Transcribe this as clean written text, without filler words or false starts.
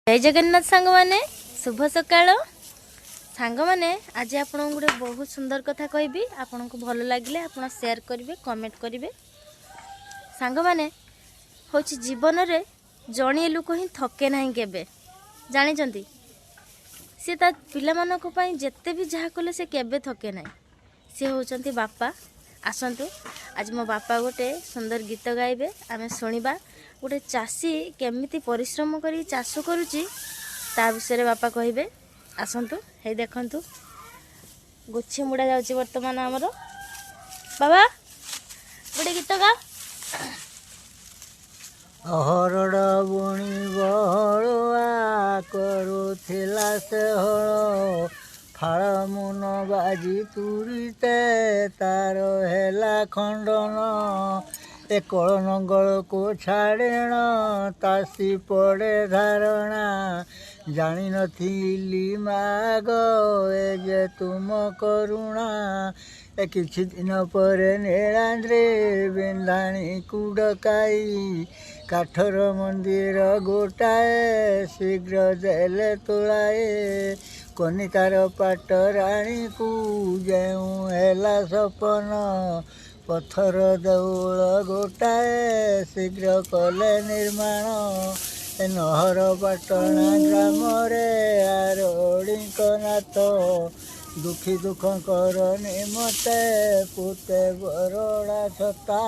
ଜୟ ଜଗନ୍ନାଥ ସାଙ୍ଗମାନେ, ଶୁଭ ସକାଳ। ସାଙ୍ଗମାନେ, ଆଜି ଆପଣଙ୍କୁ ଗୋଟେ ବହୁତ ସୁନ୍ଦର କଥା କହିବି। ଆପଣଙ୍କୁ ଭଲ ଲାଗିଲେ ଆପଣ ସେୟାର କରିବେ, କମେଣ୍ଟ କରିବେ। ସାଙ୍ଗମାନେ, ହେଉଛି ଜୀବନରେ ଜଣିଏ ଲୋକ ହିଁ ଥକେ ନାହିଁ କେବେ, ଜାଣିଛନ୍ତି? ସିଏ ତା ପିଲାମାନଙ୍କ ପାଇଁ ଯେତେ ବି ଯାହା କଲେ ସେ କେବେ ଥକେ ନାହିଁ। ସିଏ ହେଉଛନ୍ତି ବାପା। ଆସନ୍ତୁ, ଆଜି ମୋ ବାପା ଗୋଟେ ସୁନ୍ଦର ଗୀତ ଗାଇବେ, ଆମେ ଶୁଣିବା। ଗୋଟେ ଚାଷୀ କେମିତି ପରିଶ୍ରମ କରି ଚାଷ କରୁଛି, ତା ବିଷୟରେ ବାପା କହିବେ। ଆସନ୍ତୁ। ହେଇ ଦେଖନ୍ତୁ, ଗୋଛି ମୁଡ଼ା ଯାଉଛି ବର୍ତ୍ତମାନ ଆମର। ବାବା, ଗୋଟେ ଗୀତ ଗା। ହରଡ଼ ବୁଣି ବହଳୁଆ କରୁଥିଲା ସେ ହଳ, ଫାଳ ମୁନ ବାଜି ତୁରିତେ ତାର ହେଲା ଖଣ୍ଡନ। ଏ କଳ ନଙ୍ଗଳକୁ ଛାଡ଼େଣ ତାସି ପଡ଼େ ଧାରଣା, ଜାଣିନଥିଲି ମାଗ ଏ ଯେ ତୁମ କରୁଣା। ଏ କିଛି ଦିନ ପରେ ନୀଳାଦ୍ରି ବିନ୍ଧାଣୀକୁ ଡକାଇ କାଠର ମନ୍ଦିର ଗୋଟାଏ ଶୀଘ୍ର ଦେଲେ ତୋଳାଏ। କନିକାର ପାଟ ରାଣୀକୁ ଯେଉଁ ହେଲା ସପନ, ପଥର ଦେଉଳ ଗୋଟାଏ ଶୀଘ୍ର କଲେ ନିର୍ମାଣ। ଏ ନହର ପାଟଣା ଗ୍ରାମରେ ଆରଡ଼ିଙ୍କ ନାଥ ଦୁଃଖୀ ଦୁଃଖଙ୍କର ନିମନ୍ତେ ପୁତେ ବରଡ଼ା ଛତା।